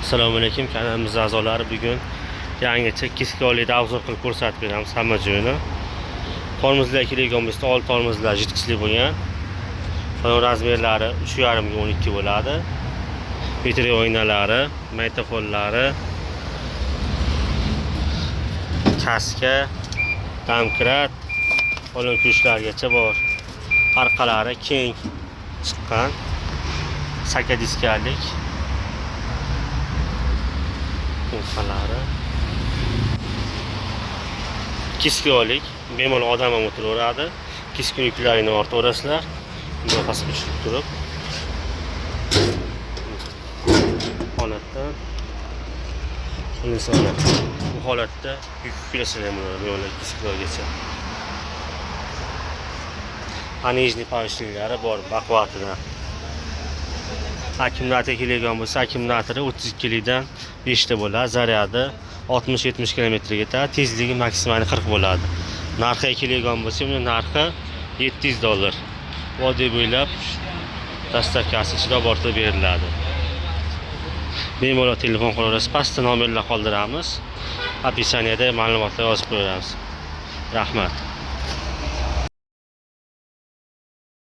Assalomu alaykum, kanalimiz a'zolari. Bugun yangicha keskinlikda obzor qilib ko'rsatib beramiz hamma joyini. Tormozlar kelgan bo'lsa, old tormozlar жидкость li bo'lgan. Falon razmerlari 3,5 ga 12 bo'ladi. Vitri oynalari, magnitofonlari, kaska, domkrat, falon kuchlargacha bor. Orqalari keng chiqqan. Saka diskalik. Orqalari keskinlik, bemalol odam ham o'tiraveradi. Keskin yuklaringni ortaverasizlar. Bunday pastga tushib turib. Holatda insonlar bu holatda yuk yuklasanglar ham bo'ladi, bemalol keskingacha. Понижный поршень lari bor baquvvatidan. Akkumulyator kelgan bo'lsa, akkumulyatori 32 likdan 5 ta bo'ladi, zaryadi 60-70 kilometrga yetadi, tezligi maksimal 40 bo'ladi. Narxi kelgan bo'lsa, uni narxi $700. Vodiy bo'ylab доставка si ichida borib beriladi. Bemalol telefon qilaverasiz, pastda nomerlar qoldiramiz. Описание da ma'lumotlar yozib qo'yamiz. Rahmat.